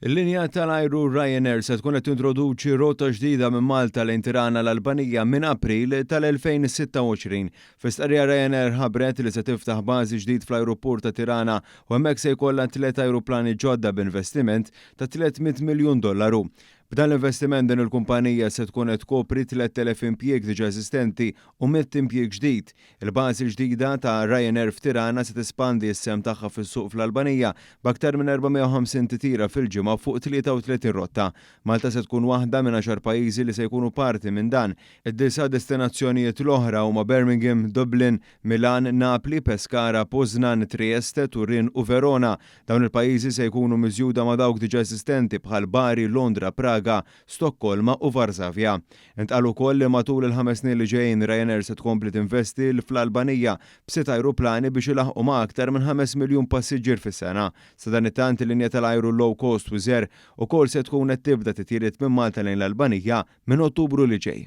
Il-linja tal-ajru Ryanair se tkun qed tintroduċi rotta ġdida minn Malta lejn Tirana l-Albanija minn April tal-2026. Fi stqarrija Ryanair ħabbret li se tiftaħ bażi ġdid fl-ajruport ta' Tirana u hemmhekk se jkollha tliet ajruplani ġodda b'investiment ta' 300 miljun dollaru. B'dan l-investiment din il-kumpanija se tkun qed tkopri 3,000 impjieg diġà eżistenti u 100 impjieg ġdid. Il-bażi l-ġdida ta' Ryanair f'Tirana se tespandi s-sehem tagħha fis-suq fl-Albanija b'aktar minn 450 titjira fil-ġimgħa fuq 33 rotta. Malta se tkun waħda minn għaxar pajjiżi li se jkunu parti minn dan. Id-disa' destinazzjonijiet l-oħra huma Birmingham, Dublin, Milan, Napli, Pescara, Poznan, Trieste, Turin u Verona. Dawn il-pajjiżi se jkunu miżjuda ma' dawk diġà eżistenti bħal Bari, Londra, Praga, Stokkolma u Varsavja. Intqal ukoll li matul il-ħames snin li ġejjin Ryanair se tkompli tinvesti fl-Albanija b'sitt ajruplani biex ilaħħqu ma' aktar minn ħames miljun passiġġier fis-sena. Sadanittant il-linja tal-ajru low cost Wizz Air ukoll se tkun qed tibda titjiriet minn Malta lejn l-Albanija minn Ottubru li ġej.